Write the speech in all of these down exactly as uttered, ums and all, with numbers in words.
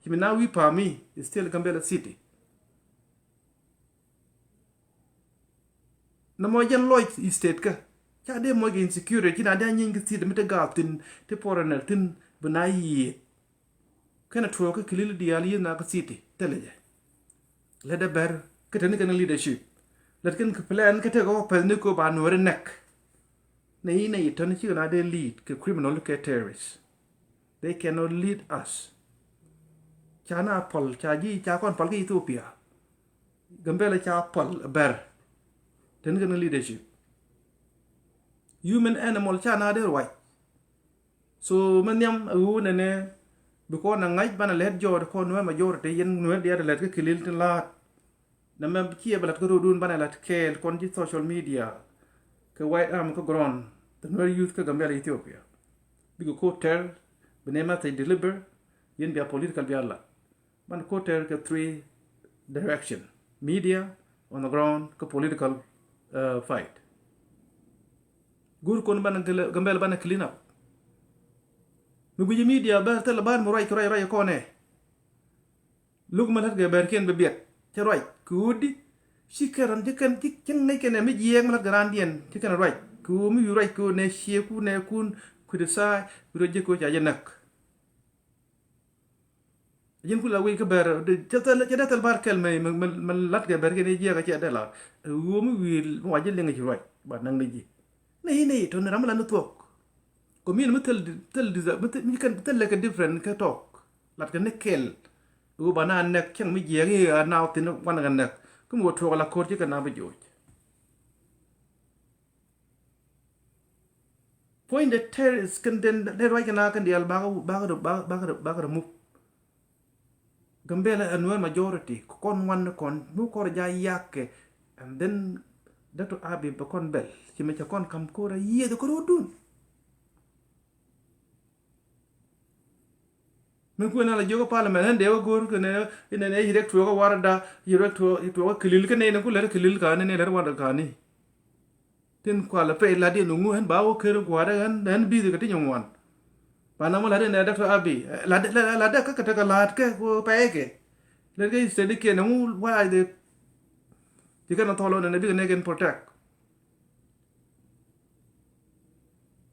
Ci mi na wi̱i̱ pa̱a̱m i̱ still Gambela City. Nɔmɔ jɛn lɔc state kä ca dee mɔc kɛ insecurity, ci na dee a nyieeny kä city mi te gaath thi̱n, te foreigner thi̱n, bi na yiëë. Kɛnɛ tuɔɔk kä Kilil diaal yiëë na kä city thilɛ jɛ. Lät ɛ bɛr kä te ni kɛn leadership. Lät kɛn kɛ plan kä tekɛ wä pɛth ni ko ba Nuɛri nɛk. Nɛ i̱ nɛ i̱ tɔ̱ni cikɛ na dee lead kɛ criminal kɛ terrorist. They cannot lead us. Ca na pal, ca ji̱, ca kɔn pal kä Ethiopia. Gambela ca pal bɛr. Te ni kɛn leadership. Human animal ca na dee ruac. So mi nhiam a ɣöö nɛnɛ bi kɔn a ŋa̱c banɛ lɛt jɔɔt kɔn Nuɛr majority, yɛn Nuɛr diaal lɛt kä Kilil tin la̱a̱t. Nɛmɛ ciɛ bɛ la̱t kä ro̱o̱dun banɛ la̱t kɛɛl kɔn ji̱ social media kɛ White Army kä ground, the Nuer youth kä Gambela Ethiopia. Bikɛ ko̱ tɛr bi nɛ message deliver, yɛn bia political bia la̱t. Banɛ ko̱ tɛr kɛ three direction: media, on the ground, kä political, uh, fight. Go̱o̱r kɔn banɛ Gambela banɛ clean up. Mi gui̱ci media bɛ thilɛ bar mi ruac kɛ ruac ruac kɔnɛ. Luk mi lät kɛ bɛrkiɛn bi biɛt cɛ ruac kɛ ɣöödi. Ci kɛn ran ci kɛn ci ŋäc kɛn ɛ mi jiɛɛk mi lät kɛ randiɛn ci kɛn ruac kɛ ɣöö mi wi̱i̱ ruac kɛ ɣöö nɛ ciëëku nɛ kun kui̱dɛ tha̱a̱ wi̱i̱ ruac ji̱ kɛ ɣöö ca jɛ näk. Ji̱n ku la wi̱i̱ kä bɛr cɛ dee thil bar kɛl mɛ mɛ lat kɛ bɛr kɛn i̱ jiɛk a cɛ dee la ɣöö mi wi̱i̱ mi wa ji̱ liŋ ci ruac ba näk ni ji̱. Nɛ i̱ nɛ i̱ tɔ̱ni ram mi la ni thuɔ̱k. Kɔ mi ni mi thil thil mi kɛn thil lɛ kɛ different kɛ tɔk. Lat kɛ ni kɛl ɣöö ba na nɛk cäŋ mi jiɛk i̱ a na thi̱n wan kɛ nɛk kä mi wä tuɔk la ko̱r ci kɛ na bi joc. Puɔ̱ny de terrorist kɛn den den ruac kɛn a kɛn diaal bakɛ bakɛ bakɛ bakɛ remove. Gambela ɛ Nuer majority kɔn wan ni kɔn mi kɔr ja yakɛ. And then Doctor Abiy bɛ kɔn bɛl ci mɛ cɛ kɔn kam kor a yieth kor wä dun. Min kuën a la jiök kä parliament ɣän dee wä go̱o̱r kɛ nɛ inɛ nɛ yi rɛk tuɔɔk kä warada yi rɛk tuɔɔk kä Kilil kä nɛ inɛ ku lɛr Kilil ka̱n inɛ lɛr warada ka̱n i̱. Tin kualɛ pɛy lat yɛn uŋu ɣän ba wä ker gua̱a̱r ɣän ɣän bi̱i̱th kɛ ti nyɔŋ wan. Ba na mɔ lat inɛ Doctor Abiy lat lat kä kɛ tekɛ la̱a̱t kɛ pɛy kɛ. Lɛr kɛ state kiɛn ɛŋu wa̱a̱ de. Ci kɛn a thɔl ɣän ɛn ɛ bikɛ nɛ kɛn protect.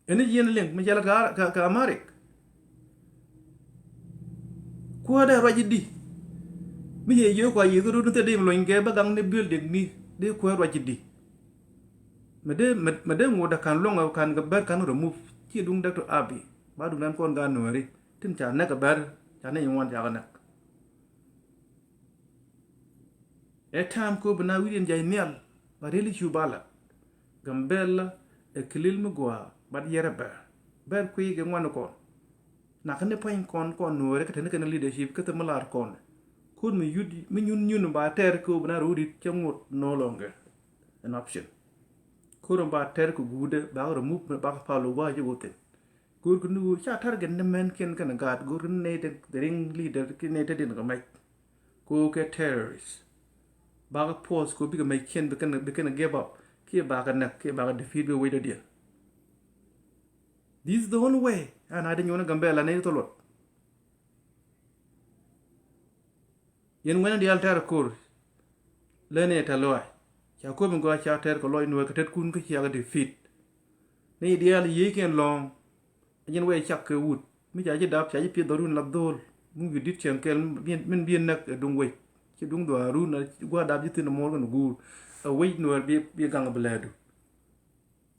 Ɛn i̱ jiɛn liŋ mi cɛ lat kɛ Amharic. Kuäär dee ruac i̱di mi yɛ yio̱o̱k kua yiëëth rut ni thil di mi lony kɛ bä gaŋ ni building ni di kuäär ruac i̱di. Mɛ dee mɛ dee ŋot ɛ ka̱n luɔ̱ŋ ɛ ka̱n kɛ bär ka̱n remove ci duŋ Doctor Abiy ba duŋ dan kɔn gaat Nuääri tin ca näk kɛ bär ca ni ŋuan ca kɛ näk. Ɛ ta̱a̱m kööb bi na wi̱i̱diɛn ja̱c nhial ba ri̱el i̱ cu ba la̱t. Gambela ɛ Kilil mi gua̱a̱ bat yɛrɛ bɛr bɛr kui̱ kɛ ŋuan kɔn. Nakä ni pua̱ny kɔn kɔn Nuääri kä te ni kɛn leadership kä thil mi la̱r kɔn. Ko̱r mi yut mi nyun nyun ba tɛr kööb bi na ro̱o̱dit cä ŋot no longer an option. Ko̱r mi ba tɛr kɛ guudɛ bakɛ remove bakɛ pal wä gua̱a̱ ci wä thin. Go̱o̱r kɛ ni ɣöö ca target ni mɛn kiɛn kɛn gaat go̱o̱r kɛ ni nɛy te the ring leader kiɛ nɛy te diɛn kɛ mɛc. Kɛ ɣöö kɛ terrorist. Bakɛ force kɛ ɣöö bikɛ mɛc kiɛn bi kɛn bi kɛn give up kiɛ bakɛ näk kiɛ bakɛ defeat bi wec dɔ̱diɛn. This is the only way. An a di nyuɔn Gambela nɛy thol luɔt. Yɛn ŋuɛ̈ni diaal tɛr ko̱r. Lɛn ɛ tɛ̈th lɔaac ca ko̱p in gɔaa ca tɛr kɛ lɔc Nuäär kɛ tetkun kä ciakɛ defeat. Ni diaal yiëëkiɛn lɔ̱ɔ̱ŋ. Ɛ jɛn wee cak kɛ wut mi ca ji̱ dap ca ji̱ pieth dhɔrun la dho̱o̱l. Mi wi̱i̱ di̱t cieŋ kɛl min bi näk ɛ duŋ wec ci duŋ dhuaarun a gua̱a̱r dap ji̱ thi̱n ɛ muɔ̱ɔ̱r kɛn guur. Ɛ wec Nuäär bi gaŋ bi lɛɛdu.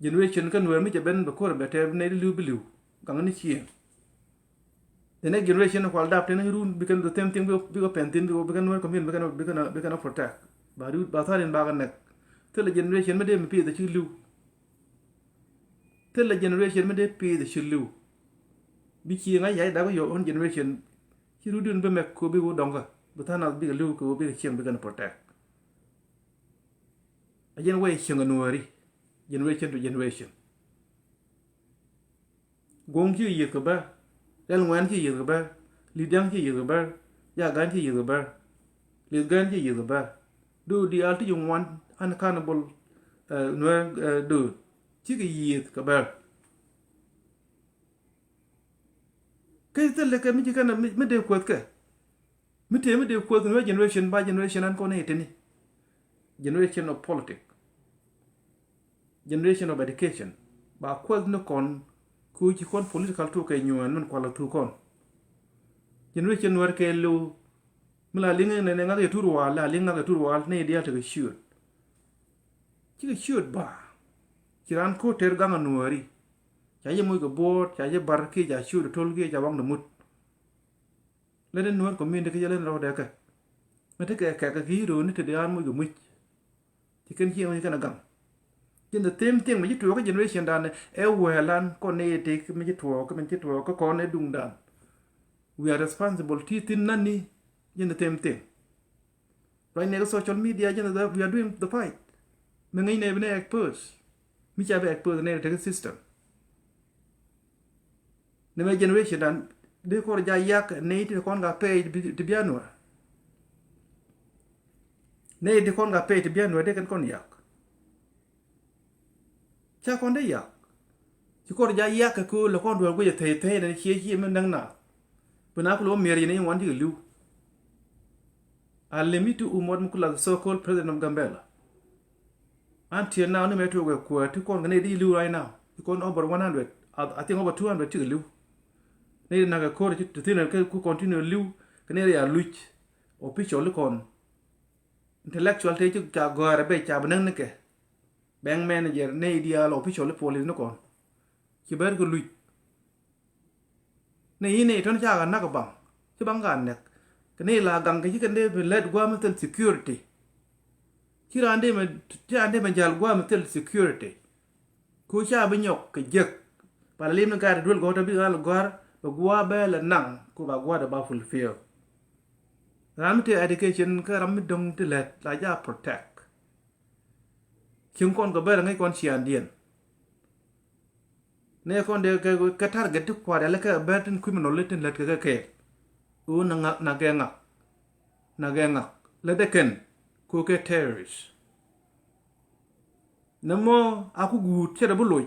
Generation kä Nuäär mi cɛ ben bɛ ko̱r bɛ tɛɛr bi nɛy ti li̱w bi li̱w gaŋ ni cieŋ. The next generation kual dap tini run bikɛn the same thing bikɛ pɛn thin bikɛ Nuäär community bikɛn bikɛn bikɛn protect. Ba rut ba tharin bakɛ nɛk. Thilɛ generation mi dee mi piith ci li̱w. Thilɛ generation mi dee piith ci li̱w. Bi cieŋ a yac dak your own generation. Ci rut din bi mɛk ko bi wä dɔŋkä bi than nath bikɛ li̱w ko bikɛ cieŋ bikɛn protect. A jɛn wee cieŋ a Nuääri generation to generation. Guɔ̱ŋ ci yiëth kɛ bär. Rɛl ŋuɛ̈n ci yiëth kɛ bär. Li̱t diaŋ ci yiëth kɛ bär. Jaak ga̱n ci yiëth kɛ bär. Li̱th ga̱n ci yiëth kɛ bär. Do̱o̱k diaal ti ci ŋuan an cannibal, eh, Nuäär, eh, do̱o̱k cikɛ yiëth kɛ bär. Kä thilɛ kɛ mi ci kɛn mi dee kuäth kɛ. Mi tëë mi dee kuäth ni wee generation ba generation an kɔn ni tini. Generation of politic. Generation of education. Ba kuäth ni kɔn ku ci kɔn political tu kɛ nyuɛn min kual a thu kɔn. Generation Nuɛr kɛ liw mi la liŋ ni ŋak yɛ tur wal, la liŋ ŋak yɛ tur wal ni dial tekɛ ciöt. Cikɛ ciöt ba. Ci ran ko ter gaŋ a Nuɛri. Ca jɛ moc kɛ bo̱o̱t, ca jɛ bar kiɛ ca ciöt a tol kiɛ ca waŋ de mut. Lät in Nuer community kä jɛ lät in rɔɔdɛ kɛ. Mɛ ti kɛ kɛ kɛ ki ro̱o̱ni ti di an muc kɛ muc. Ci kɛn ci ŋuc kɛn a gaŋ. Jin the same thing mi ci tuɔɔk kä generation dan ɛ wɛɛlan kɔn ni ti mi ci tuɔɔk mi ci tuɔɔk kä kɔn ni duŋ dan. We are responsible ti thin nani. Jin the same thing. Right now social media jin the we are doing the fight. Mi ŋi̱ny ne bi ne expose. Mi ca bi expose ne ti system. Ni mɛ generation dan di kɔr ja yak ni ti kɔn ka pay ti bia Nuɛr. Ni ti kɔn ka pay ti bia Nuɛr di kɛn kɔn yak. Ca kɔn di yak. Ci kɔr ja yak kɛ ko lɛ kɔn duɛr guic a thɛy thɛy ni cie cie mi näŋ na. Bi na ku lɛ wä miɛr yini in wan ci kɛ liw. A lim it ti umot mi ku la the so-called president of Gambela. Until now ni mɛ tuɔk ɛ kuäär ti kɔn kɛ ni di liw right now. Ti kɔn over one hundred. I, I think over two hundred cikɛ liw. Ni di nak ɛ ko̱r ti thin kɛ ku continue liw kɛ ni di a luc. Official kɔn. Intellectual te ci ca gɔ̱a̱r ɛ bɛ ca bi näk ni kɛ. Bank manager ni di a la official police ni kɔn. Ci bɛr kɛ luc. Ni yi ni tɔn ca kɛ nak baŋ ci baŋ ka nɛk kɛ ni la gaŋ kɛ ci kɛ ni bi lɛt guam thil security. Ci raan dee mɛ ci raan dee mɛ jal guam thil security. Ku ca bi nyɔk kɛ jek. Ba la lim ni gat duel gɔt bi gal gɔr bɛ gua bɛ la naŋ ku ba gua de ba fulfill. Ram mi te education kä ram mi dɔŋ ti lɛt la ja protect. Cieŋ kɔn kɛ bɛr ŋäc kɔn ciandiɛn. Nɛ kɔn dee kɛ, kɛ target ti kuat yalɛ kɛ bɛr tin criminal tin lät kɛ kɛ kɛ. Ɣöö na ŋak, na gɛ ŋak. Na gɛ ŋak. Lät dee kɛn. Kɛ kɛ terrorist. Nɛ mɔ a ku guut cɛ dee bi loc.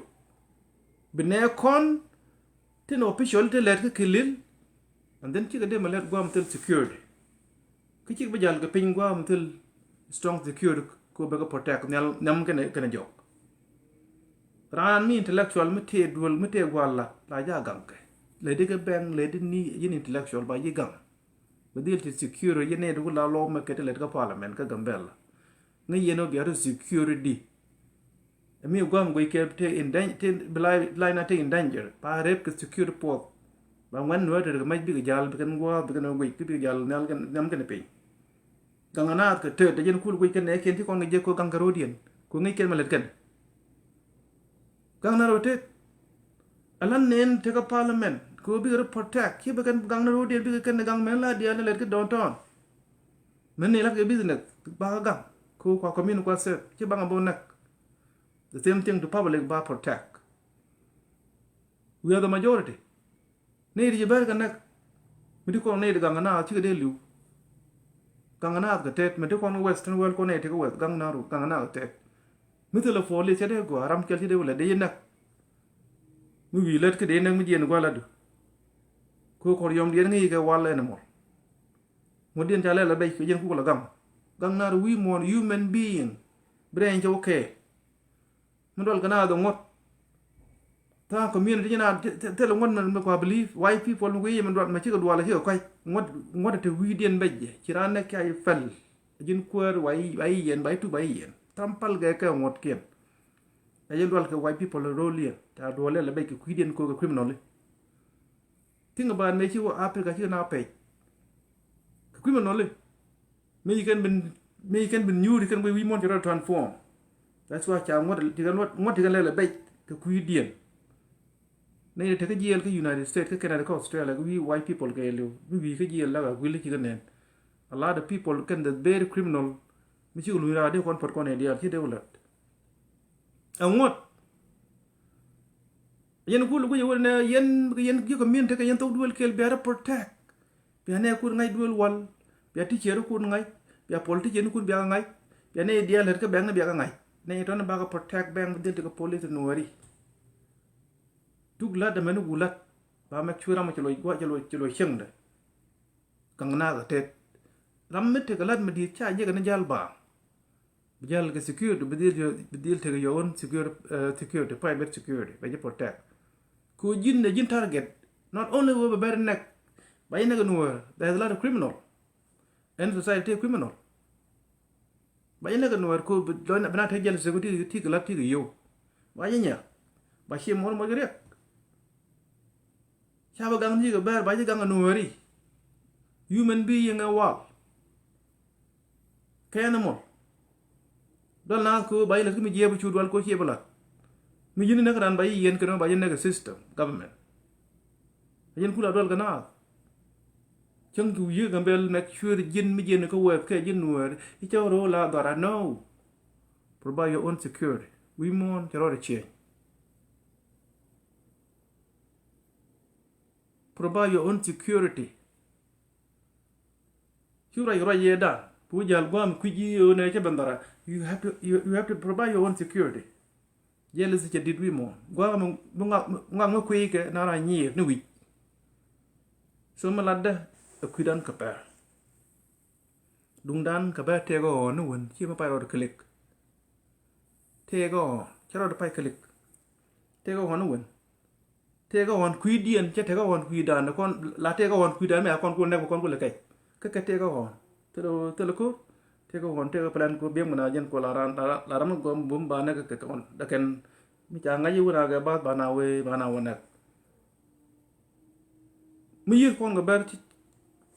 Bi nɛ kɔn tin official ti lät kɛ kɛ lil. And then cikɛ dee mɛ lät guam thil security. Kä cik bi jal kɛ piny guam thil strong security ko bɛ kɛ protect nhial nhiam kɛnɛ kɛnɛ jɔk. Raan mi intellectual mi tëë duel mi tëë gual la la ja gaŋ kɛ. Lɛ di kɛ bɛŋ lɛ di ni yin intellectual ba yi gaŋ. Bɛ dhil ti security yin ni di ku la lɔm mɛ kɛ ti lɛ di kɛ parliament kɛ Gambela. Ŋäc yɛn ɔ bia rɔ security di. Ɛ mi guam guic kɛ te in danger, te bi lai, lai na te in danger. Ba rep kɛ security puɔth. Ba ŋuɛn nuɛ te kɛ mac bikɛ jal bikɛn gua̱a̱th bikɛn guic ki bikɛ jal nhial kɛn nhiam kɛn piny. Gaŋ anaath kɛ tet te jɛn kul guic kɛn nɛ kiɛn ti kɔn kɛ jek ko gaŋ kɛ ro̱diɛn. Ko ŋic kɛn mɛ lɛt kɛn. Gaŋ na ro̱ tet. Alan nen tekɛ parliament ko bikɛ rɔ protect ci bikɛn gaŋ na ro̱diɛn bikɛ kɛn gaŋ mɛn la diaal ni lɛt ki downtown. Mɛn ni lak kɛ business ba gaŋ ko kua community kua safe ci baŋ a bo näk. The same thing to public ba protect. We are the majority. Nɛy ti ci bɛr kɛ näk. Mi ti kɔn nɛy ti gaŋ kɛ naath cikɛ dee li̱w. Gaŋ kɛ naath kɛ tɛt mi ti kɔn kɛ western world kɔn nɛy ti kɛ west gaŋ naath gaŋ kɛ naath kɛ tɛt. Mi thilɛ police cɛ dee gɔaa ram kɛl ci dee wä lät dee yi näk. Mi wi̱i̱ lät kä dee näk mi jiɛn gɔaa lätdu. Kɛ kɔr yɔm diɛn ŋi̱i̱c kɛ wild animal. Ŋuɔ̱tdiɛn ca lɛl a bɛc kɛ jɛn kukɛ la gaŋ. Gaŋ naath wi̱i̱ muɔ̱ɔ̱n human being. Bi rɛy cɛ wä kɛɛl. Mi dual kɛ naath ɛ ŋuɔ̱t. Tha̱a̱ŋ community ci naath thilɛ ŋuɔ̱t mi kua believe white people mi kui̱ yɛ mi dual mi cikɛ dual cikɛ kua̱c ŋuɔ̱t ŋuɔ̱t te wi̱i̱diɛn bɛc jɛ ci raan nɛ kia yi pɛl. Ji̱n kuäär wa yi yɛn ba yi tup ba yi yɛn tham pal gɛ kɛ ŋuɔ̱tkiɛn. Ɛ jɛn dual kɛ white people rol yɛn ca duɔl yɛn lɛ bɛc kɛ kui̱diɛn ko̱ kɛ criminal. Think about mëë ci wä Africa ci na pɛc. Kɛ kui̱ mɛ nɔli. Mëë ci kɛn bin mëë ci kɛn bin nyuuri kɛn guiy wi̱i̱ muɔ̱n ci rɔ transform. That's why ca ŋuɔ̱t ci kɛn ŋuɔ̱t ci kɛn lɛl ɛ bɛc kɛ kui̱diɛn. Nɛy ti tekä jiɛɛl kä United States kä Canada kä Australia kä wi̱i̱ white people kɛ liw mi wi̱i̱ kä jiɛɛl lak a guil ci kɛ nɛn. A lot of people kɛn the very criminal. Mi ci kɛ luny raar di kɔn puɔt kɔn ɛ diaal ci dee wä lät. Ɛ ŋuɔ̱t. Yɛn kul guic ɛ wä nɛ yɛn yɛn ji̱ community kɛ yɛn thok duel kɛl bia rɛ protect. Bia nɛ kun ŋa̱c duel wal. Bia teacher kun ŋa̱c. Bia politician kun bia ŋa̱c. Bia nɛ diaal lät kä bɛŋ ni bia kä ŋa̱c. Nɛ yɛn tɔn bakɛ protect bɛŋ bi dhil ti kɛ police nuɔri. Tuk lat dämɛ ni wul lat ba mɛk cuɛ ram cɛ loc gua̱c cɛ loc cɛ loc cieŋdɛ. Gaŋ naath a tet. Ram mi tekɛ lat mi di̱i̱t ca jiäk ni jal ba. Bi jal kɛ security, bi dhil, bi dhil tekɛ your own security, uh, security, private security, bɛ ji̱ protect. Ku ji̱n ɛ ji̱n target, not only wee bɛ bɛr nɛk, ba ji̱ nɛk nuɔɔr, there is a lot of criminal. Ɛn society criminal. Ba ji̱ nɛk nuɔɔr ku bi dɔn bi na tek jɛl security ti kɛ lat ti kɛ yow. Ba ji̱ nyɛ. Ba ci muɔr muɔr kɛ riɛk. Ca bä gaŋ ni kɛ bɛr ba ji̱ gaŋ nuɔɔri. Human being ɛ wal. Kɛ animal. Dɔl na ku ba ji̱ lät ki mi jiɛ bi cu dual ko cie bi lat. Mi ji̱n nɛk ran ba ji̱ yɛn kɛ nɔ ba ji̱ nɛk system, government. A ji̱n kula dual kɛ naath. Cäŋ cu yiëë Gambel make sure ji̱n mi jiɛn kä wɛɛth kɛ ji̱n nuɔɔri. I̱ cä ro̱o̱ la dhɔra, no. Provide your own security. Wi̱i̱ muɔ̱ɔ̱n cɛ rɔɔdɛ ciëny. Provide your own security. Cu ruac ruac yɛ dan. Pu jal guam kui̱ ji̱ yɛ ɣöö nɛ cä ben dhara. You have to, you, you have to provide your own security. Jɛl i̱ cɛ dit wi̱i̱ muɔ̱ɔ̱n. Guam mi ŋak mi kui̱ kɛ na ra nyiir ni wi̱c. So mi latdä ɛ kui̱dan kɛ pɛr. Duŋdan kɛ bɛ tëëk ɣɔn ni wen ci mi pay rɔɔd kilik. Tëëk ɣɔn cɛ rɔɔd pay kilik. Tëëk ɣɔn ni wen. Tëëk ɣɔn kui̱diɛn cɛ tëëk ɣɔn kui̱dan kɔn la tëëk ɣɔn kui̱dan mi a kɔn ku nɛk kɔn ku lɛ kɛc. Kä kɛ tëëk ɣɔn thil thil ko̱r. Tëëk ɣɔn tëëk plan ku biɛm na jɛn ku la ran la ran mi gɔm bum ba nɛk kɛ kɔn dɛ kɛn mi ca ŋa̱c i̱ wun a gɛ bath ba na wee ba na wä nɛk. Mi yieth kɔn kɛ bɛr ti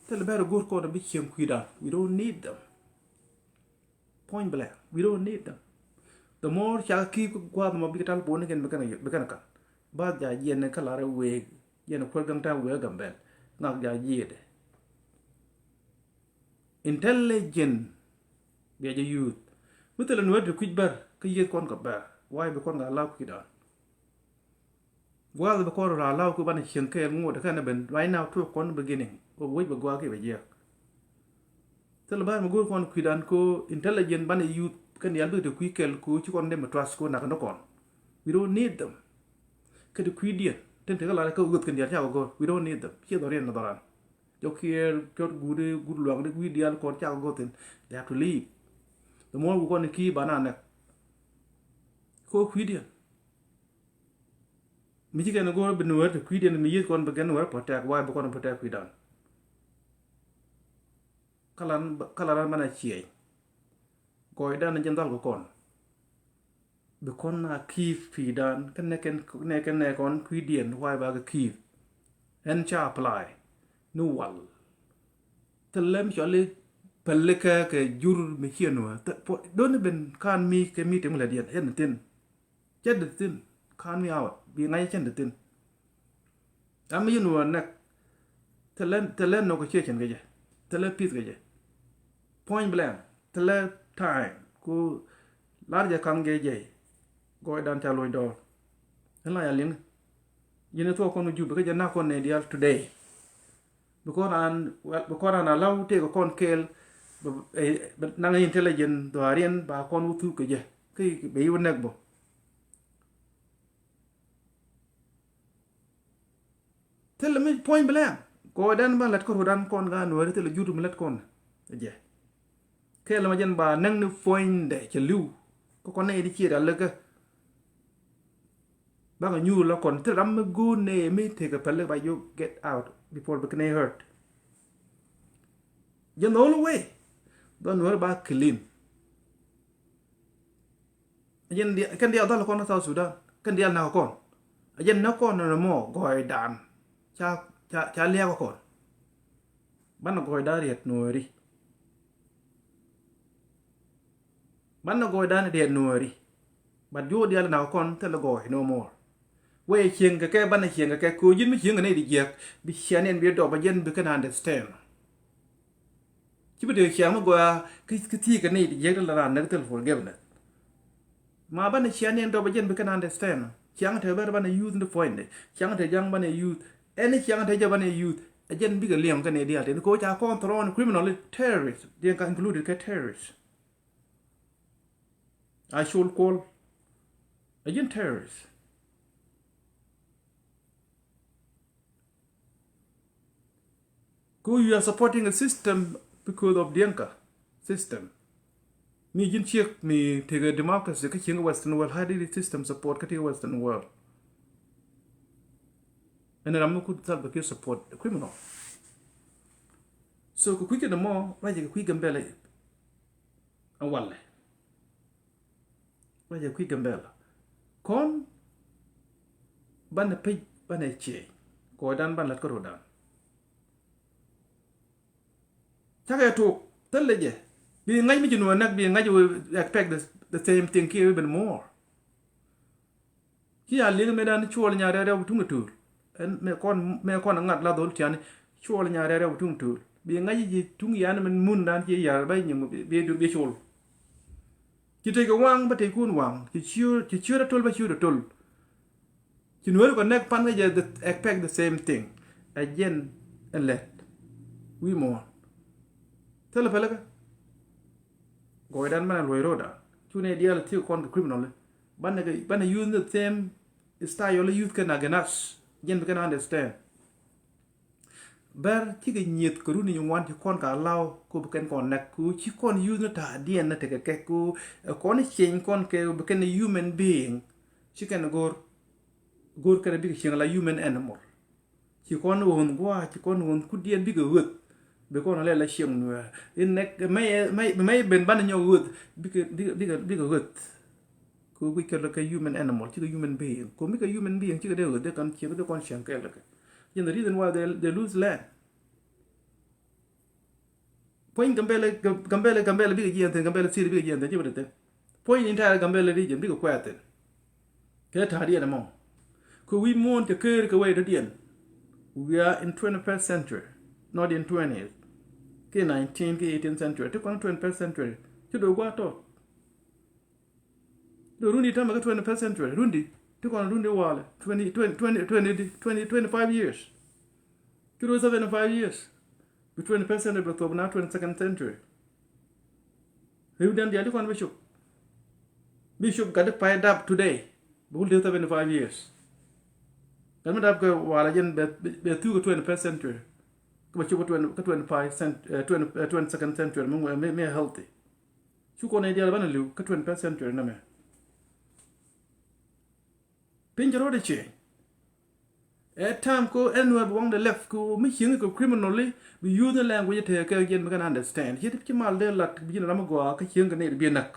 thil bɛr go̱r kɔn bi cieŋ kui̱dan. We don't need them. Point blank. We don't need them. The more ca ki guath mɔ bikɛ tal pon ni kɛn bikɛn bikɛn kan. Bath ja jiɛn ni kä lar week jiɛn kuäl gaŋ ta̱a̱ week Gambel. Ŋak ja jiɛdɛ. Intelligent. Bia jɛ youth. Mi thil ni wet ti kui̱c bär kä yieth kɔn kɛ bär. Why bi kɔn kɛ allow kui̱dan? Guath bi kɔn rɔ allow ku banɛ cieŋ kɛɛl ŋot kɛn ben right now to kɔn beginning. Wec bɛ guath ki bɛ jiɛk. Thil bär mi go̱o̱r kɔn kui̱dan ko intelligent banɛ youth kɛn dial bikɛ ti kui̱ kɛl ko ci kɔn dee mi trust ko nak ni kɔn. We don't need them. Kɛ ti kui̱diɛn tin ti kä lar kä wuth kɛn dial ca kɛ go̱o̱r. We don't need them. Ciɛ dhɔriɛn ni dhɔran. Jɔk kiɛɛr cɔt guudi guud luaŋdi wi̱i̱ diaal kɔn cak go̱thin. They have to leave. The more bi kɔn ki ba na nɛk. Ko kui̱diɛn. Mi ci kɛn go̱r bi nuɛɛr ti kui̱diɛn mi yieth kɔn bi kɛn nuɛɛr protect, why bi kɔn protect kui̱dan. Kalan kalan banɛ ciɛɛc. Gɔɔydan jɛn dhal kɛ kɔn. Bi kɔn a ki̱i̱p pi̱i̱dan kä nɛ kɛn nɛ kɛn nɛ kɔn kui̱diɛn why ba kɛ ki̱i̱p. Ɛn ca apply ni wal. Thilɛ mi cɔli päli kɛ kɛ jur mi ciɛ nuɛ. Doni ben kan mi kɛ mi tem lɛ diɛn ɛn thin. Cɛ di thin kan mi awat bi ŋa̱c cɛn di thin. Ram mi yin wä nɛk. Thilɛ thilɛ nɔ kɛ ciɛ cɛn kɛ jɛ. Thilɛ pith kɛ jɛ. Point blank. Thilɛ time ku lar jɛ kaŋ jɛ jɛ. Gɔɔydan ca loc dɔɔr. Ɛ la ya liŋ. Yin thuɔk kɔn jup kä jɛ nak kɔn nɛ dial today. Bi kɔn an, well, bi kɔn an allow tëëk kɔn kɛɛl. Bi naŋ intelligent dhuaariɛn ba kɔn wä thuk kɛ jɛ kä bɛ yi wä nɛk bɔ. Thilɛ mi puɔ̱ny bi lɛŋ kɔɔdan ba lät kä rudan kɔn ka nuɔri thilɛ jur mi lät kɔn. Jɛ kɛɛl ma jɛn ba näŋ ni puɔ̱nydɛ cɛ li̱w. Kä kɔn nɛy di ciɛ ral lä kä. Bakɛ nyuur la kɔn thilɛ ram mi go̱o̱r nɛy mi tekɛ päl ba you get out before bi kɛ nɛy hurt. Jɛn the only way ba nuɔri ba clean. Jɛn diaal, kɛn diaal dhal kɔn South Sudan kɛn diaal nak kɔn. A jɛn nak kɔn nɔ mɔ gɔɔydan ca ca ca liak kɔn. Banɛ gɔɔydan riɛt nuɔri. Banɛ gɔɔydan riɛt nuɔri. But juɔk diaal nak kɔn thilɛ gɔɔy no more. Wee cieŋ kɛ kɛ banɛ cieŋ kɛ kɛ ko̱ ji̱n mi cieŋ kɛ nɛy di jiɛk bi cianiɛn bi dɔp a jɛn bi kɛn understand. Ci bi dee ciaŋ mi gɔaa kä thi̱i̱ kɛ nɛy ti jiäk ti la raan näk thil forgiveness. Ma banɛ ciaŋ ni ɛn dɔp ɛ jɛn bi kɛn understand. Ciaŋ te bɛr banɛ youth ni puɔ̱nydɛ. Ciaŋ te ja̱ŋ banɛ youth. Ɛn ni ciaŋ te jɛ banɛ youth. Ɛ jɛn bikɛ liɛŋ kɛ nɛy diaal tɛn kɛ ɣöö ca kɔn thrown criminally terrorist. Diɛn ka included kɛ terrorist. A col kuɔl. Ɛ jɛn terrorist. Ku you are supporting a system because of Dinka system. Mi ji̱n ciek mi tekɛ democracy kä cieŋ Western world, how did the system support kä tekɛ Western world? Ɛn ram mi ku Salva Kiir support, a criminal. So kɛ kui̱ kɛn mɔ ruacɛ kɛ kui̱ Gambɛla. Ɛ walɛ ruacɛ kui̱ Gambɛla. Kɔn banɛ pec banɛ ciey kɔɔdan ban lat kä ro̱dan. Cakɛ tok thilɛ jɛ bi ŋa̱c mi ci nuɔ̱ɔ̱n näk bi ŋa̱c wee expect the, the same thing kiɛ even more. Ci ya liŋ mëëdan cuɔl nya rɛw rɛw bi tuŋ itul. Ɛn mëë kɔn, mëë kɔn ŋa̱t la dhol tiani cuɔl nya rɛw rɛw bi tuŋ itul. Bi ŋa̱c ji̱ tuŋ yan min mun dan ci yar bä nyiŋ bi, bi, bi cul. Ci tëc kɛ waŋ bä tëckun waŋ. Ci ciöör, ci ciöör a tol bä ciöör a tol. Ci nuɔ̱ɔ̱ri kɔ nɛk pan kä jɛ the, expect the same thing. Ɛ jɛn ɛ lɛt wi̱i̱ muɔ̱ɔ̱n. Thilɛ pälikä. Gɔɔydan banɛ luɔ̱c ro̱dan. Cu nɛ diaal thiek kɔn kɛ criminal. Banɛ kɛ, banɛ use the same style use kɛn against us. Jɛn bi kɛn understand. Bɛr cikɛ nyieth kɛ runi nyin ŋuan ci kɔn ka allow ko bi kɛn kɔn nɛk ko ci kɔn use ni ta̱a̱diɛn ni tekɛ kɛ ko, ɛ, kɔn i̱ cieny kɔn kɛ bi kɛn human being. Ci kɛn go̱r, go̱r kɛn bikɛ cieŋ la human animal. Ci kɔn ɣönh gua̱a̱, ci kɔn ɣönh kudiɛn bikɛ ɣöth. Bi kɔn lɛ la cieŋ nuɛɛr. In nɛk mɛ, mɛ, mɛ ben banɛ nyɔk ɣöth. Bikɛ, bikɛ, bikɛ, bikɛ ɣöth. Kɛ guic kɛ lɛ kɛ human animal, cikɛ human being. Kɛ mi kɛ human being, cikɛ dee ɣöth, dee kɔn cieŋ, dee kɔn cieŋ kɛ lɛ kɛ. Jɛn the reason why they, they lose land. Puɔ̱ny Gambɛla, Gambɛla, Gambɛla bikɛ jiɛn thi̱n, Gambɛla city bikɛ jiɛn thi̱n, ci bɛ te thi̱n. Puɔ̱ny entire Gambɛla region bikɛ kuɛɛth thi̱n. Kɛ ta̱a̱diɛn ɛmɔ. Kɛ wi̱i̱ muɔ̱ɔ̱n cɛ ker kɛ wee dɔ̱diɛn. We are in twenty-first century, not in twentieth. Kɛ nineteen, kɛ eighteen century. Ti kɔn twenty-first century. Ci do̱ gua̱a̱th tɔt. Do̱ rundi tämɛ kä twenty-first century. Rundi. Ti kɔn rundi walɛ. Twenty, twenty, twenty, twenty, twenty, twenty-five years. Ci do̱ seventy-five years. Bi twenty-first century bi thop na twenty-second century. Riwdiɛn diaal ti kɔn bishop. Bishop gat di pay dap today. Bi wul di seventy-five years. Gat mi dap kɛ wala jɛn bɛ, bɛ, bɛ thuk kɛ twenty-first century. Kɛ bɛ cop kɛ twenty, kɛ twenty-five cent-, eh, twenty, eh, twenty-second century. Mi, mi, mi healthy. Cu kɔn i̱ diaal banɛ li̱w kä twenty-first century nɛmɛ. Piny cɛ rɔɔdɛ change. Ɛ time ko ɛn wee bi waŋdɛ lɛp ko mi cieŋ kɛ criminally bi use ni language tëë kɛ jɛn mi kɛn understand. Ci, ci mal dee lat bi ji̱n ram mi gɔaa kä cieŋ kɛ nɛy bi näk.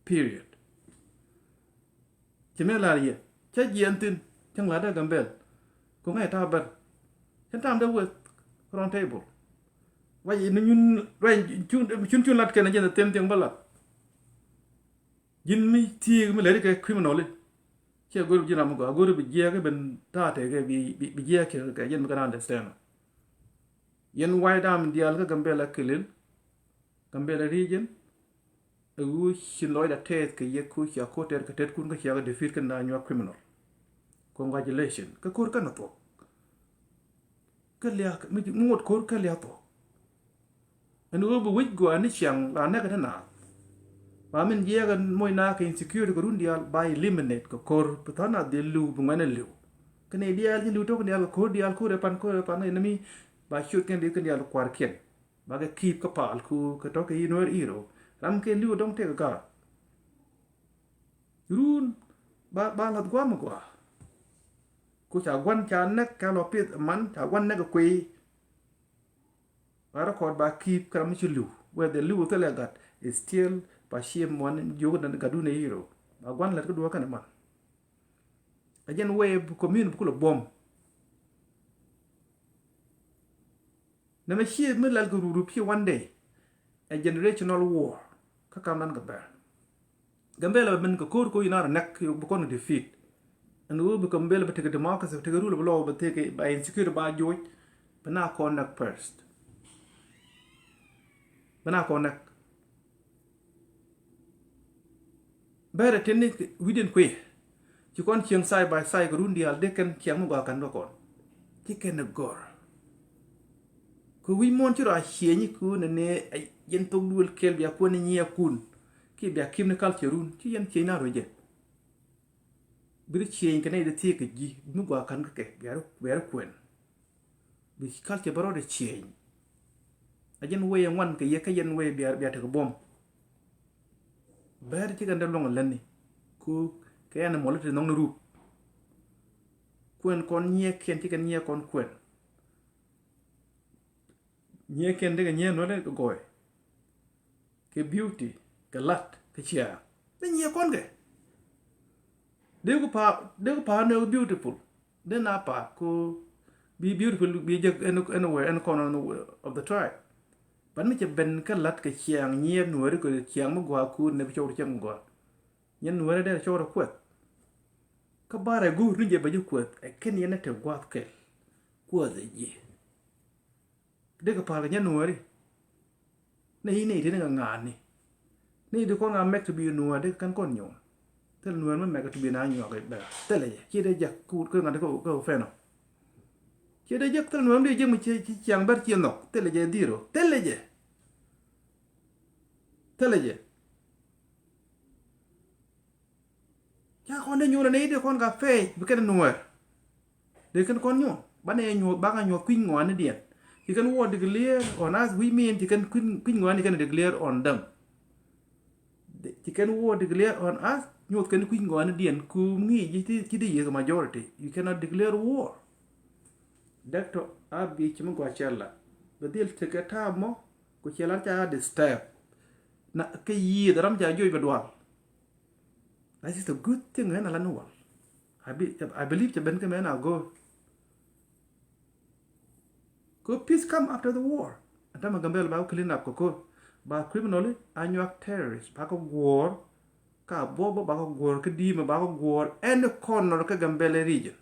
Period. Ci mi lar yɛ cä jiɛn thi̱n cäŋ lat dee Gambɛl. Ko ŋa̱c ta̱a̱ bär cä time dee weth round table. Wacɛ in nyun ruany cun, cun, cun lat kɛn jɛn the same thing bä lat. Ji̱n mi thiek mi lɛri kɛ criminal i̱ ciɛ go̱ri bi ji̱n ram mi gɔaa, go̱ri bi jiɛɛk i̱ ben ta̱a̱ tɛkɛ bi, bi, bi jiɛɛk kɛ, kɛ jɛn mi kɛn understand. Yɛn wa̱i̱ dam diaal kä Gambɛla kilil, Gambɛla region. Ɛ ɣöö ci lɔcda tɛth kɛ yɛ ko̱ cia ko̱r tɛth kɛ tɛth kun kä cia kɛ defeat kɛn na nyuak criminal. Congratulation. Kä ko̱r kɛn a thuɔ̱k. Kä liak mi, mi ŋot ko̱r kä liak thuɔ̱k. Ɛn ɣöö bi wec gɔaa ni ciaŋ la nɛkɛ ti naath. Ba min jiɛɛk ɛn moc naath kɛ insecurity kɛ run diaal ba eliminate kɛ ko̱r bi tha̱a̱ŋ naath dhil li̱w bi ŋuɛ̈n ɛ li̱w. Kɛn i̱ diaal ji̱ li̱w tɔ̱ kɛn diaal kɛ ko̱r diaal ko̱r ɛ pan ko̱r ɛ pan ɛn mi ba ciöt kɛn diaal kɛn diaal kua̱r kiɛn. Ba kɛ keep kä pal ku kɛ tɔ̱ kɛ inwär iro. Ram kɛ li̱w dɔ̱ŋ tëk ɛ ga̱a̱. Run ba, ba lath guam gua. Ku ca guan ca nɛk ca lɔ pith man ca guan nɛk kuiy. Ba record ba keep kɛ ram mi ci liw. Whether liw thilɛ gat is still ba shame wan jiok dan gat dun a hero. Ba guan lɛt kä duɔ kɛn man. A jɛn way bu community bu kulɛ buɔm. Nɛmɛ ciɛ mi lɛl kɛ ruru piɛ one day. A generational war. Kä kam nan kɛ bɛr. Gambɛla bɛ min kɛ ko̱r ko̱ inar nɛk bi kɔn defeat. Ɛn ɣöö bi Gambɛla bɛ tekɛ democracy bɛ tekɛ rule bi lɔw bɛ tekɛ ba insecurity ba joc. Bɛ na kɔn nɛk first. Bɛ na kɔn nɛk. Bɛrɛ tini wi̱diɛn kui̱. Ci kɔn cieŋ side by side kɛ run diaal dee kɛn ciaŋ mi gɔaa kɛn kä kɔn. Ci kɛn ɛ gɔr. Kɛ wi̱c muɔ̱ɔ̱n ci rɔ a cieny kun ni ni yɛn thok duël kɛl bia kuɛn ni nyiɛ kun. Ki bia kim ni culture run ci yɛn cieny na rɔ jɛ. Bi ri cieny kɛ nɛy di thiek kɛ ji̱ mi gɔaa kɛn kä kɛ bia ri, bia ri kuɛn. Bi culture bä rɔɔdɛ cieny. A jɛn wee ŋuan kɛ yɛ kä jɛn wee bia, bia tekɛ buɔ̱m. Bɛr cikɛ ndɛ luɔ̱ŋ a lätni. Ku kɛ animal ti nhɔkni rup. Kuɛn kɔn nyiɛ kiɛn cikɛ nyiɛ kɔn kuɛn. Nyiɛ kiɛn dikɛ nyiɛ nuɔ̱t kɛ gɔɔy. Kɛ beauty, kɛ lat, kɛ ciaŋ. Ni nyiɛ kɔn kɛ. Dee ku pa̱a̱, dee ku pa̱a̱ ni beautiful. Dee na pa̱a̱ ku bi beautiful bi jek any, anywhere, any corner of the tribe. But mi cɛ ben kä lat kɛ ciaŋ nyiɛ nuɔ̱ɔ̱ri kɛ ciaŋ mi gɔaa kuut ni bi cɔwri ciaŋ mi gɔaa. Nyiɛ nuɔ̱ɔ̱ri dee cɔwri kuɛth. Kä barɛ guur ni jɛ bɛ ji̱ kuɛth. Ɛ ken yɛn ni te gua̱a̱th kɛl. Kuɛth ɛ ji̱. Dikɛ pa̱a̱r kɛ nyɛ nuɔ̱ɔ̱ri. Ni i̱ ni i̱ ti ni kɛ ŋa̱a̱ni. Ni i̱ ti kɔn ŋa̱a̱ mɛk ti bi nuɔ̱ɔ̱r dikɛ kɛn kɔn nyuɔ̱ɔ̱r. Thil nuɔ̱ɔ̱r mi mɛk ti bi na nyuɔ̱ɔ̱r kɛ bɛ̈ɛ̈r. Thilɛ jɛ. Ci dee jak kɛ ŋa̱t kɛ fɛn ɔ. Ci dee jak thil nuɔ̱ɔ̱r mi dee jak mi ci ciaŋ bɛr ci nhɔk. Thilɛ jɛ dhir ɔ. Thilɛ jɛ. Thilɛ jɛ. Ca kɔn dee nyuɔ̱n ni dee kɔn ka pɛɛc bi kɛn nuɔ̱ɔ̱r. Dee kɛn kɔn nyuɔ̱n banɛ nyuɔ̱th, bakɛ nyuɔ̱th kui̱ny ŋɔaanidiɛn. Ci kɛn wä declare on us, which mean ci kɛn kui̱ny, kui̱ny ŋɔaani kɛn declare on them. Ci kɛn wä declare on us, nyuɔ̱th kɛn kui̱ny ŋɔaanidiɛn ku ŋi̱i̱c ci, ci dee yiëk majority. You cannot declare war. Däk tɔ a bi ci mi gɔaa cɛl la bɛ dhil tekɛ ta̱a̱ mɔ ku cɛl la ca disturb. Na kɛ yiëëth ram ca joc bɛ dual. That is a good thing ɛn a la ni wal. I, be, I believe cɛ ben kɛ mɛ ɛn a go̱o̱r. Kɛ peace come after the war. Ɛn tämɛ Gambɛl ba kɛ clean up kɛ ko̱r. Ba criminal a nyuak terrorist ba kɛ guɔ̱ɔ̱r. Ka bɔ bɔ ba kɛ guɔ̱ɔ̱r kä di̱i̱mɛ ba kɛ guɔ̱ɔ̱r any corner kä Gambɛl region.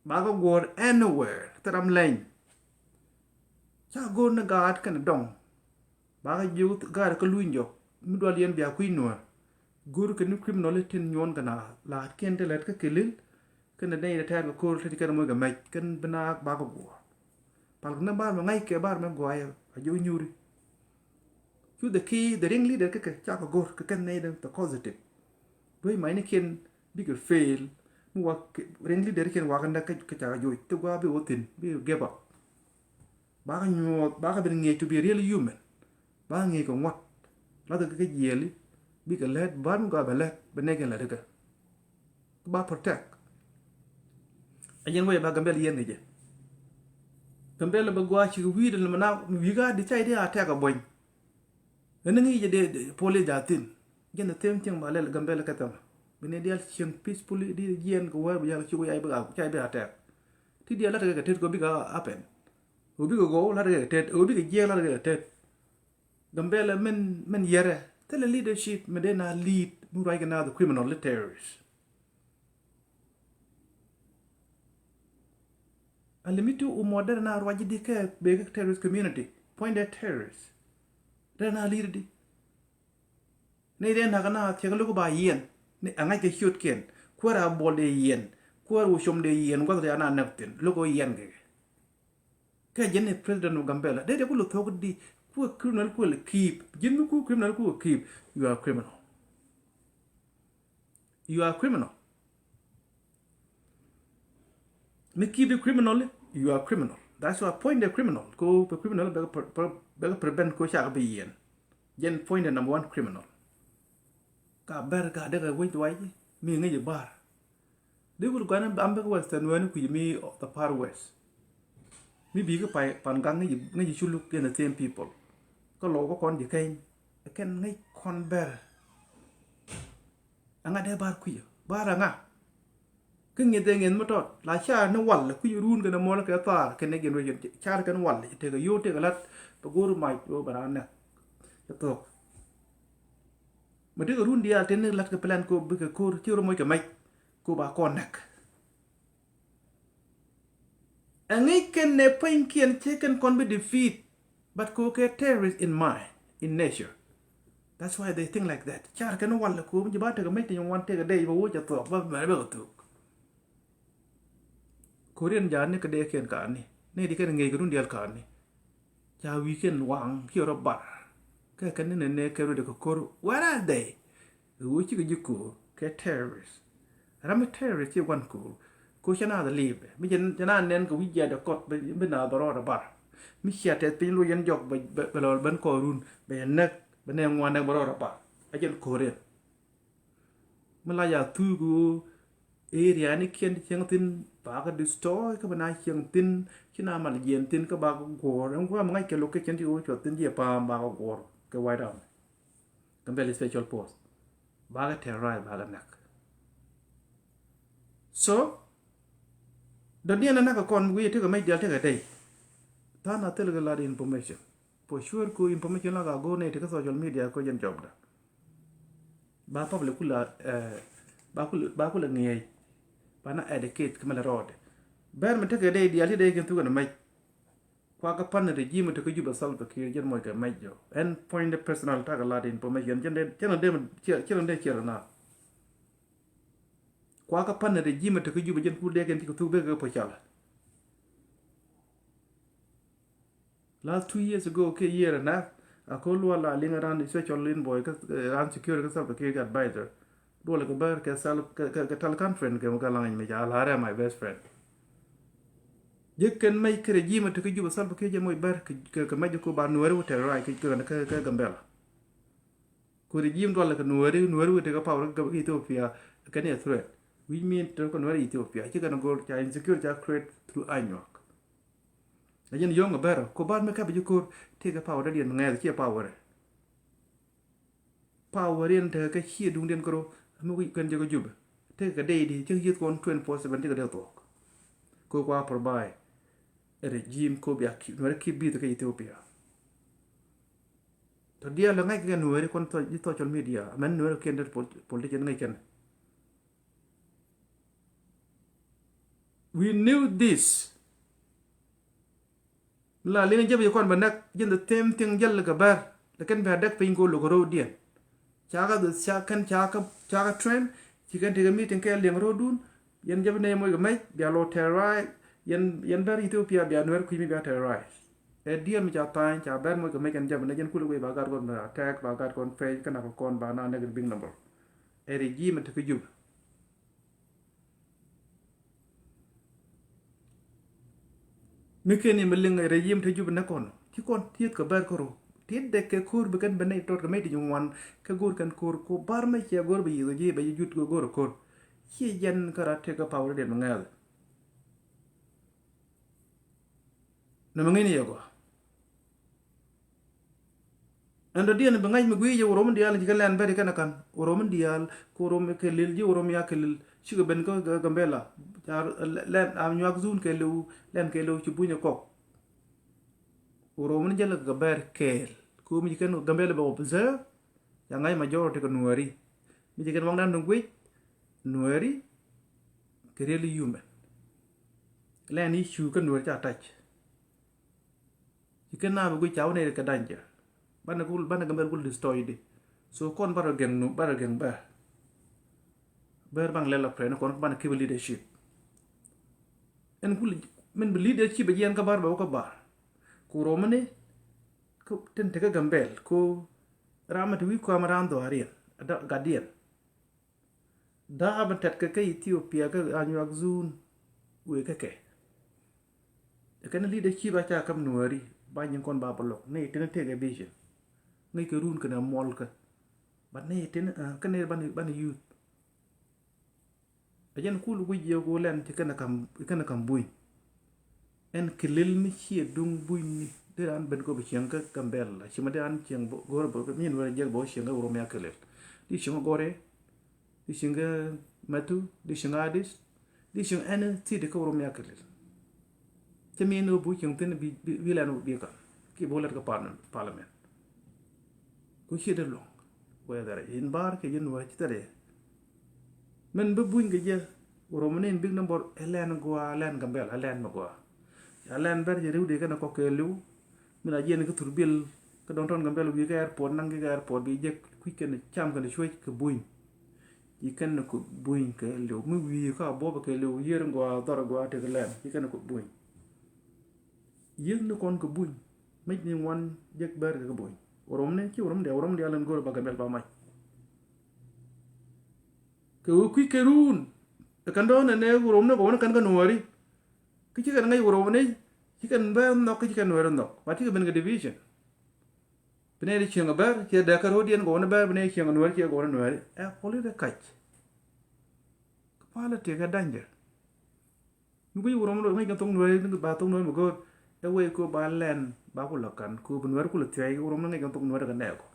Bakɛ guɔ̱ɔ̱r anywhere thil ram lɛny. Ca go̱o̱r ni gaat kɛnɛ dɔŋ. Bakɛ jiök gaat kä luny jɔk mi dual yɛn bia kui̱ nuäär. Go̱o̱r kɛ ni criminal tin nyuɔ̱ɔ̱n kɛ na la̱a̱t kiɛn ti lät kä kilil. Kɛnɛ nɛy ti tɛɛr kɛ ko̱r ti kɛn moc kɛ mɛc kɛn bi naak bakɛ guɔ̱ɔ̱r. Pal kɛ ni bar mɛ ŋa̱c kɛ bar mɛ guayɛ a jiök nyuri. Cu the key, the ring leader kɛ kɛ cakɔ go̱r kɛ kɛn nɛy den the positive. Duec mac ni kiɛn bikɛ fail mi wak ring leader kiɛn wak ndɛ kɛ cakɔ joc ti gua bi wä thin bi give up. Bakɛ nyuɔth bakɛ ben ŋiɛc to be a real human. Bakɛ ŋiɛc kɛ ŋuɔt lathɛ kɛ kɛ jiɛli bikɛ lɛt bar mi gua bɛ lɛt bɛ nɛy kiɛn lɛt kɛ. Ba protect. A jɛn wee ba Gambɛl yɛn kɛ jɛ. Gambɛl bɛ gua cik wi̱i̱ dɛ lɛ mɛ na wi̱i̱ ka di cay di a tɛk a buɔ̱ny. Ɛn ni ŋi̱i̱c jɛ dee, dee police ja thin. Jɛn the same thing ba lɛl Gambɛl kɛ thɛmɛ. Bi ni dial cieŋ peacefully di jiɛn kɛ wee bi jal cuk yay bi ka cay bi a tɛk. Ti dial lat kɛ kɛ tet kɛ bi ka happen. Kɛ bi kɛ gɔw lat kɛ kɛ tet, kɛ bi kɛ jiɛk lat kɛ kɛ tet. Gambɛl min, min yɛrɛ thilɛ leadership mi dee na lead mi ruac kɛ na the criminal terrorist. A limitu umɔ derɛ na ruac di kɛ bek terrorist community puɔ̱nydɛ terrorist. Derɛ na lead di. Ni dee nak na thiek luk ba yiɛn ni a ŋa̱c kɛ ciötkiɛn kuäär a buɔl dee yiɛn kuäär wä com dee yiɛn gua̱th dee a na näk thin luk wä yiɛn kɛ. Kɛ jɛn ni president of Gambela dee dee ku luk thok di kuɛ criminal kuɛ lɛ keep ji̱n mi ku criminal kuɛ keep. You are criminal. You are criminal. Mi keep the criminal, you are criminal. That's why point the criminal. Ko pe criminal bɛ, bɛ, bɛ prevent ko cak bi yɛn. Jɛn point the number one criminal. Ka ber ka dek a wec wai mi ŋäc bar. Di wul guan am bek western wen kui̱ mi the far west. Mi bi ki pai pan gang ŋäc ŋäc culuk in the same people. Ka lɔw ka kɔn ji̱ keny. Kɛn ŋäc kɔn ber. Aŋa dee bar kui̱ bar aŋa. Kä ŋi̱eth dee ŋi̱eth mi tɔt la car ni wal kui̱ run kɛn mɔl kɛ thar kɛn ni generation car kɛn wal tekɛ yo̱o̱ tekɛ lat bɛ go̱o̱r mac bɛ raan nɛk. Cɛ thok. Mɛ tekɛ run diaal tin ni lat kɛ plan ko bikɛ ko̱r ci run moc kɛ mac ko ba kɔn nɛk. Ɛ ŋi̱i̱c kɛn nɛ pua̱nykiɛn cɛ kɛn kɔn bi defeat. But ko kɛ terrorist in mind, in nature. That's why they think like that. Car kɛn wal ko mi ji̱ ba tekɛ mec ti nyɔŋ wan tekɛ dee ji̱ ba woc a thuɔk ba mɛn bɛ kɛ thuk. Korean ja̱a̱n ni kɛ dee kɛn ka̱a̱ni ni di kɛn ŋi̱i̱c kɛ run diaal ka̱a̱ni. Ca wi̱i̱ kɛn waŋ kiɛ rɔ bar. Kɛ kɛn ni nɛ nɛ kɛ run dee kɛ ko̱r. Where are they? Ɣöö cikɛ ji̱ ko̱o̱r kɛ terrorist. Ram mi terrorist ci gua̱n ko̱o̱r. Ko̱o̱r cɛ naath li̱i̱p mi cɛ naath nɛn kɛ wi̱c jiɛt dɛ kɔt bi naath bɛ rɔɔdɛ bar. Mi cia tɛth piny lo yɛn jɔk bɛ, bɛ, bɛ lɔ ben kɔɔrun, bɛ yɛn näk, bɛ nɛ ŋuan näk bɛ rɔ rɔ pa. A jɛn ko̱r yɛn. Mi la ya thuk ɣöö area ni kiɛn ti cieŋ thi̱n, bakɛ destroy, kä bɛ na cieŋ thi̱n, ci na mal jiɛn thi̱n, kä bakɛ guɔ̱ɔ̱r. Ɛn gua̱a̱m ŋa̱c kɛ location ti ɣöö cuɔth thi̱n jiɛ pa̱a̱m, bakɛ guɔ̱ɔ̱r kɛ White Army. Gambella Special Force. Bakɛ terrorize, bakɛ näk. So, dɔ̱diɛn a näk kɛ kɔn wi̱i̱ tekɛ mec diaal tekɛ dey. Tha̱a̱ŋ a thil kɛ lat information. For sure ku information la ka go̱o̱r nɛy ti kä social media kɔ jɛn jɔbda. Ba public kula, eh, ba kula, ba kula ŋiɛc. Ba na educate kä mɛ la rɔɔdɛ. Bɛr mi tekɛ dey diaal ti dey kɛn thukɛ ni mec. Kua kä pan regime ti kä Juba Salva Kiir jɛn moc kɛ mec jɔ. Ɛn point de personal tak a lat information. Jɛn de, jɛn de, jɛn de, jɛn de, jɛn de na. Kua kä pan regime ti kä Juba jɛn ku dee kɛn ti kɛ thuk bek kɛ pɔ cala. Last two years ago, kɛ year and a half, a ko lual la liŋ around special envoy, kä, eh, around security, kä Salva Kiir kɛ advisor. Duɔl kɛ bär kɛ Sal-, kɛ, kɛ, kɛ tal conference kɛ mɛ kɛ laŋ mi ca la rɛ my best friend. Jɛ kɛn mec kɛ regime ti kä Juba Salva Kiir jɛ moc bär kɛ, kɛ, kɛ mec ko ba Nuɛri wä terrorize kɛ, kɛ, kɛ, kɛ Gambella. Ku regime dual kɛ Nuɛri, Nuɛri wä tekɛ power kɛ, kɛ Ethiopia, kɛn ɛ threat. Which mean tekɛ Nuɛri Ethiopia, ci kɛn go̱o̱r ca insecure ca create through Anyuak. A jɛn yɔ̱ŋ a bɛr, ku bar mi kap ji̱ ko̱r, tekɛ power dadiɛn mi ŋɛth, ciɛ power. Power yɛn tekɛ kɛ ciɛ duŋdiɛn kärɔ, mi wi̱c kɛn jɛ kɛ Jubɛ. Tekɛ kɛ dey di, cä yieth kɔn twenty four seven, tekɛ dee thuɔk. Kɛ kua provide regime ko bia keep, Nuɛri keep busy kɛ Ethiopia. Tɔ diaal lɛ ŋa̱c kɛ Nuɛri kɔn ji̱ social media, mɛn Nuɛri kiɛn dee pol-, politician ŋa̱c kɛn. We knew this. Mi la liŋ jɛ bi kɔn bɛ näk, jɛn the same thing jäl kɛ bär. Lɛ kɛn bɛ däk piny go̱o̱l lɔ kɛ ro̱o̱diɛn. Ca kɛ, ca kɛn, ca kɛ, ca kɛ train, ci kɛn tekɛ meeting kɛ liŋ ro̱o̱dun. Yɛn jɛ bi nɛy moc kɛ mec, bia lɔ terrorize. Yɛn, yɛn bär Ethiopia bia Nuɛr kui̱ mi bia terrorize. Ɛ diɛl mi ca tha̱a̱ny, ca bär moc kɛ mec kɛn jɛ bi nɛ jɛn kulɛ wee ba gat kɔn attack, ba gat kɔn pɛc, kɛn a kɛ kɔn ba na näk in big number. Ɛ regime tekɛ Jubɛ. Mi keni mi liŋ regime te Jubɛ nɛ kɔn. Ci kɔn tieth kɛ bär kärɔ. Tieth dek kɛ ko̱r bi kɛn ben nɛy tɔt kɛ mec ti nyuɔn. Kɛ go̱r kɛn ko̱r ko bar mɛ cia go̱r bi yieth ji̱ bɛ ji̱ jut kɛ go̱r ko̱r. Ci jɛn kä rat tekɛ power diɛn mi ŋɛɛl. Nɛ mi ŋi̱n yɛ gɔaa. Ɛn dɔ̱diɛn bi ŋa̱c mi gui̱i̱c jɛ Oromo diaal ci kɛ lɛn bɛ̈t kɛn ɛ ka̱n. Oromo diaal, kɛ Oromo kɛ lil ji̱ Oromo ya kɛ lil. Cikɛ ben kä Gambella. Ca lɛn a nyuak zun kɛ liw, lɛn kɛ liw ci buny ɛ kɔk. Oromo ni jɛ lɛ kɛ bɛr kɛɛl. Kɛ mi ci kɛn Gambella bɛ observe. Ca ŋa̱c majority kɛ Nuɛri. Mi ci kɛn waŋdan ni guic Nuɛri kɛ riel human. Lɛn i̱ cu kä Nuɛri ca tac. Ci kɛn na bi guic ca wä nɛy kɛ danger. Banɛ kul, banɛ Gambɛl kul destroy di. So kɔn barɛ gɛŋ nu, barɛ gɛŋ bär. Bär baŋ lɛl a prɛn kɔn banɛ kibɛ leadership. Ɛn kul min bi leadership a jiɛn kä bar bɛ wä kä bar. Ku romani tin tekä Gambɛl ku ram mi ti wi̱i̱ kuam ram dhɔariɛn. Gatdiɛn. Da̱a̱ bi tɛt kɛ kä Ethiopia kä Anyuak zun wëë kä kɛ. Kɛn leadership a ca käm Nuääri ba nyin kɔn ba bä lɔk ni tin tëëkɛ vision. Ŋäc kɛ run kɛn a muɔlkä. Ba ni tin kä ni ban ban youth. A jɛn kul wi̱c yɛ ku lɛn ci kɛn a kam kɛn a kam buny. Ɛn kɛ lil mi ciɛ duŋ bunyni di raan ben kɔ bi cieŋ kä Gambɛl a ci ma di raan cieŋ go̱r bä min wɛrɛ jek bä cieŋ kä Oromia kɛ lil. Di cieŋ go̱r ɛ di cieŋ kä Matu di cieŋ Adis di cieŋ ɛn city kä Oromia kɛ lil. Cɛ min wä bu cieŋ thin bi bi lɛn wä bi kan ki bu lɛt kä parliament. Ku ciɛ dee luɔ̱ŋ whether in bar kɛ jɛ nuɔ̱ɔ̱r ci thɛt yɛ. Min bi buny kɛ jɛ Oromoni in big number ɛ lɛn gua lɛn Gambɛl ɛ lɛn mi gua. Ca lɛn bɛr jɛ riw di kɛn kɔk kɛ liw. Min a jiɛn kä thur bil kä dɔ̱ŋ tɔn Gambɛl wi̱i̱ kä airport naŋ kɛ airport bi jɛ kui̱c kɛn cam kɛn cuec kɛ buny. Ci kɛn kɛ buny kɛ liw mi wi̱i̱ kä a buɔp kɛ liw yier gua dhɔr gua tek lɛn ci kɛn kɛ buny. Yieth ni kɔn kɛ buny. Mec ni ŋuan jek bɛr kɛ buny. Oromni ci Oromni dia Oromni dia lɛn go̱r ba Gambɛl ba mac. Kɛ wä kui̱ kɛ run. Kɛ kɛn dɔ̱ŋ nɛ nɛ Oromni kɛ wä ni kɛn kɛ Nuääri. Kä ci kɛn ŋäc Oromni. Ci kɛn bɛr nhɔk kä ci kɛn nuɛr nhɔk. Ba ti kɛ ben kɛ division. Bi nɛy ti cieŋ a bɛr ciɛ dɛk kä ro̱o̱diɛn kɛ wä ni bɛr, bi nɛy cieŋ a nuɛr ciɛ kɛ wä ni nuɛr. Ɛ puɔ̱li ti kac. Kɛ puɔ̱li ti kɛ danger. Mi guic wä rom ŋäc kɛ thok nuɛr, ni ba thok nuɛr mi go̱o̱r. Ɛ wee ko ba lɛn ba ku la kan ko bi nuɛr ku la thiɛc wä rom ni ŋäc kɛ thok nuɛr kɛ nɛɛkɔ.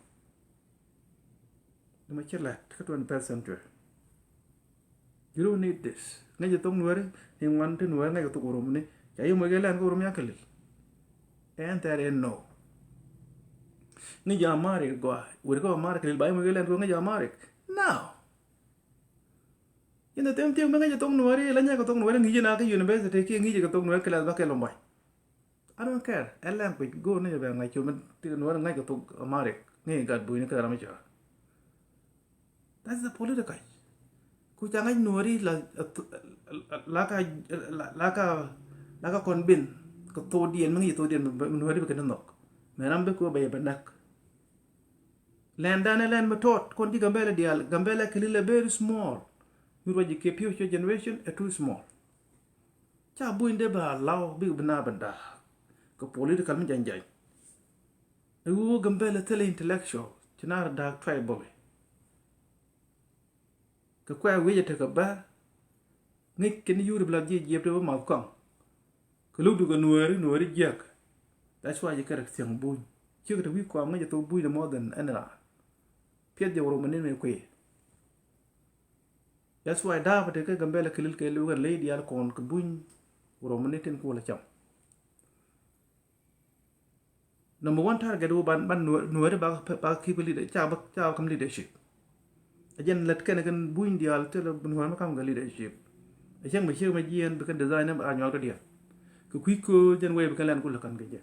Ni ma ci lɛt kä twenty-first century. You don't need this. Ŋäc kɛ thok nuɛri ni ŋuan ti nuɛri ŋäc kɛ thok wä rom ni. Ca yi moc kɛ lɛn kɛ wä rom ya kɛ lil. Ɛn thɛr ɛn no. Ŋäc jɛ amari gɔaa weri kɛ amari kɛ lil ba yi moc kɛ lɛn kɛ ŋäc jɛ amari. Now. In the same thing mi ŋäc kɛ thok nuɛri la nya kɛ thok nuɛri ŋi̱i̱c na kä university kiɛ ŋi̱i̱c kɛ thok nuɛri kɛ lɛth ba kɛ lombac. I don't care. Ɛ language go ni bɛ ŋa̱c cu mi ti nuɔr ŋa̱c kɛ thok Amharic ŋi̱i̱c gat buini kɛ ram cɔa. That's the political. Ku ca ŋa̱c nuɔri la la ka la ka la ka kɔn bin kɛ thok diɛn mi ŋi̱i̱c thok diɛn mi nuɔri bi kɛ ni nhɔk. Mɛ ram bi ku bɛ yɛ bɛ nak. Lɛn dan ɛ lɛn mi tɔt kɔn ci Gambɛla dial, Gambɛla kɛ lil ɛ very small. Mi ruac ji̱ kɛ future generation ɛ too small. Ca buny dee ba law bik bi na bi da̱a̱k kɛ political mi jany jany. Ɛ ɣöö Gambɛla thilɛ intellectual ci na ri da̱a̱k tribal. Kɛ kuɛ wi̱c ɛ tekɛ bär ŋi̱c kɛn yuri bi la jiɛ jiɛp te bä math kɔaŋ. Kɛ luk dukɛ nueeri nueeri jiäk. That's why ji̱ kɛ rɛ thiäŋ buny cikɛ te wi̱i̱ kɔaŋ ŋi̱c ɛ thok buny the more than any raan. Piɛth jɛ wä rom ni mi kui̱. That's why da̱a̱p te kɛ Gambɛla kɛ lil kɛ luk ɛn ley diaal kɔn kɛ buny wä rom ni tin kuɔl cam. Number one target wä ban ban nuɛri ba ba keep leader ca ba ca kam leadership. A jɛn lät kɛn kɛn buny diaal thil nuɛri ma kam kɛ leadership. A cäŋ mi ciek mi jiɛn bi kɛn design a nyual kɛ diaal. Kɛ kui̱ köö jɛn wee bi kɛn lɛn kulɛ kan kɛ jɛ.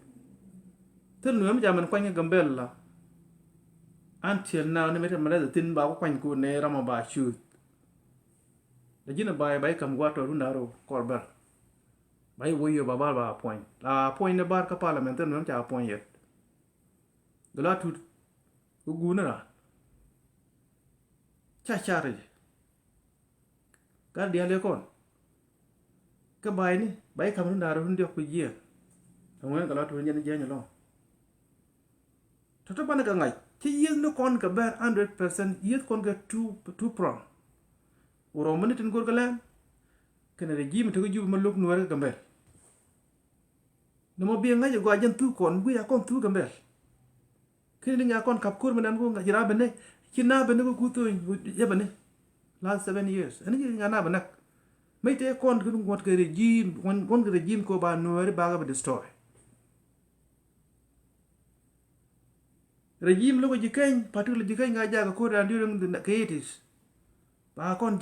Thil nuɛri mi ca mɛn kuany kɛ Gambɛla. Until now ni mi te mi lɛ thin ba ku kuany ku ne ram a ba cuuth. Lɛ ji̱n a ba ba kam gua̱a̱r tɔ run da̱a̱r kɔr bɛr. Ba yi wä yio̱ ba bar ba appoint. La appoint ni bar kä parliament thil nuɛn ca appoint yet. Gɛ la tut kɛ guuni ran. Ca car jɛ. Gat diaal yɛ kɔn. Kä bay ni bay kam run da̱a̱r run diɔk ku jiɛɛn. Ɛŋuɛn gɛ la tut jɛn jiɛny ɛlɔ̱ŋ. Tɔ̱tɔ̱ banɛ kɛ ŋa̱c ci yieth ni kɔn kɛ bɛr hundred percent, yieth kɔn kɛ two, two prong. Wä rɔm mi ni tin go̱r kɛ lɛn kɛnɛ regime ti kɛ jup mi lo̱k nuɛɛr kɛ Gambɛl. Ni mɔ bi ŋa̱c ɛ gɔaa jɛn thuk kɔn wi̱i̱ a kɔn thuk Gambɛl. Kini ni ŋɛ a kɔn kap ko̱r mi nan go̱ ŋa̱c ira bɛ ni ci na bɛ ni kɛ kuth thony jɛ bɛ ni. Last seven years ɛn ci ŋa̱ na bɛ nak. Mec tɛ kɔn kini ŋuɔ̱t kɛ regime, ŋuɔ̱t kɛ regime kɛ ba nuɛɛri bakɛ bɛ destroy. Regime lo̱k ji̱ keny, particular ji̱ keny ŋa̱ jakä ko̱r dan during the eighties. Ba kɔn